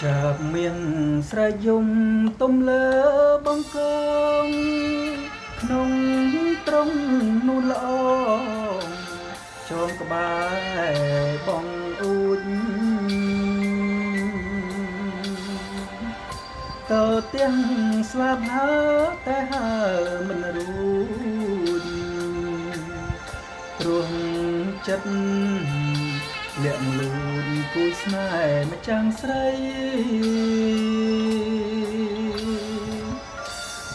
ចាប់មានស្រែកយំទំលើបងកងក្នុងត្រង់នោះល្អងចងក្បែរបងអួចតើទាំងស្លាប់ហើតែហើមិនរួចព្រោះចិត្តលាក់លួចគូស្នេហ៍ម្ចាំងស្រី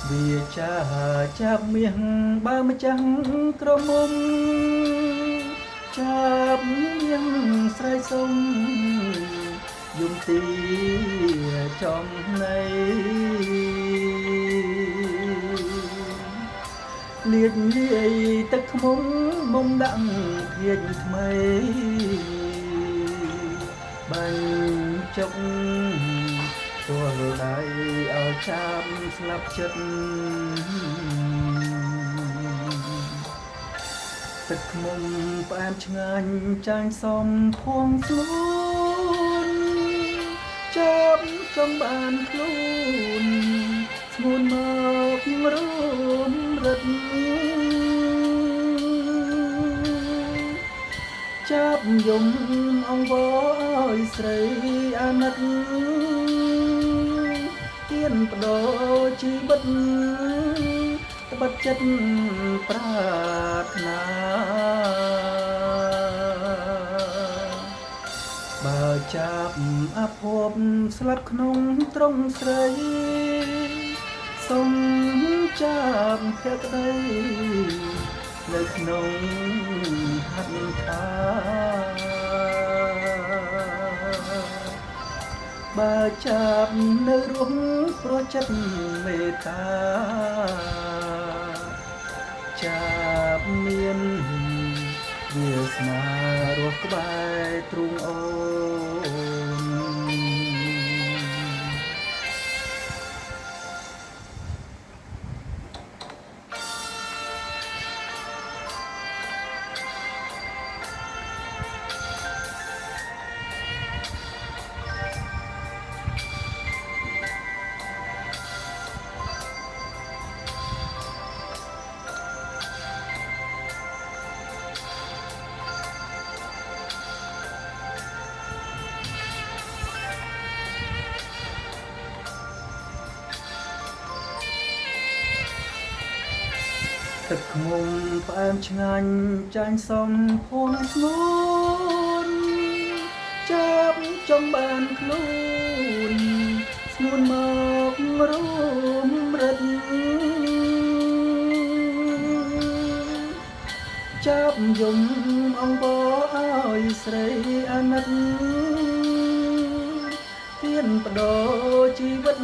វាចាចាប់មាសបើម្ចាំងក្រមុំចាប់មាសស្រីសុំយំទីចំនៃលៀកលាយទឹកខ្មុំមុំដាក់ធាចថ្មីបាញ់ចុកទល់ដៃឲ្យចាប់ស្លាប់ចិត្តទឹកខ្មុំផ្អែមឆ្ងាញ់ចាញ់សំភួងស្ងួនចាប់ចង់បានខ្លួនស្ងួនមករួមរិទ្ធចាប់យំអង្វរឲ្យស្រីអាណិតទៀនបដូរជីវិតត្បិតចិត្តប្រាថ្នាបើចាប់អភ័ព្វស្លាប់ក្នុងត្រង់ស្រីសុំចាប់ភក្តីនៅក្នុងហត្ថាបើចាប់នៅរស់ព្រោះចិត្តមេត្តាចាប់មានវាសនារស់ក្បែរទ្រូងអូនទឹកខ្មុំផ្អែមឆ្ងាញ់ចាញ់សំភួងស្ងួនចាប់ចង់បានខ្លួនស្ងួនមករួមរិទ្ធចាប់យំអង្វរឲ្យស្រីអាណិតទៀនបដូរជីវិត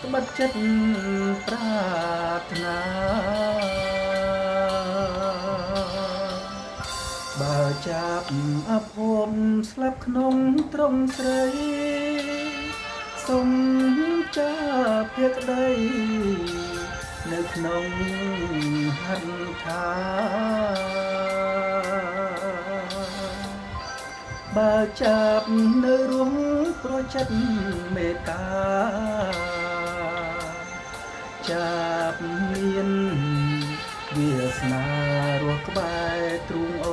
ត្បិតចិត្តប្រាថ្នាបើចាប់អភ័ព្វស្លាប់ក្នុងត្រង់ស្រីសុំចាប់ភក្តីនៅក្នុងហត្ថាបើចាប់នៅរស់ព្រោះចិត្តមេត្តាចាប់មានវាសនារស់ក្បែរទ្រូង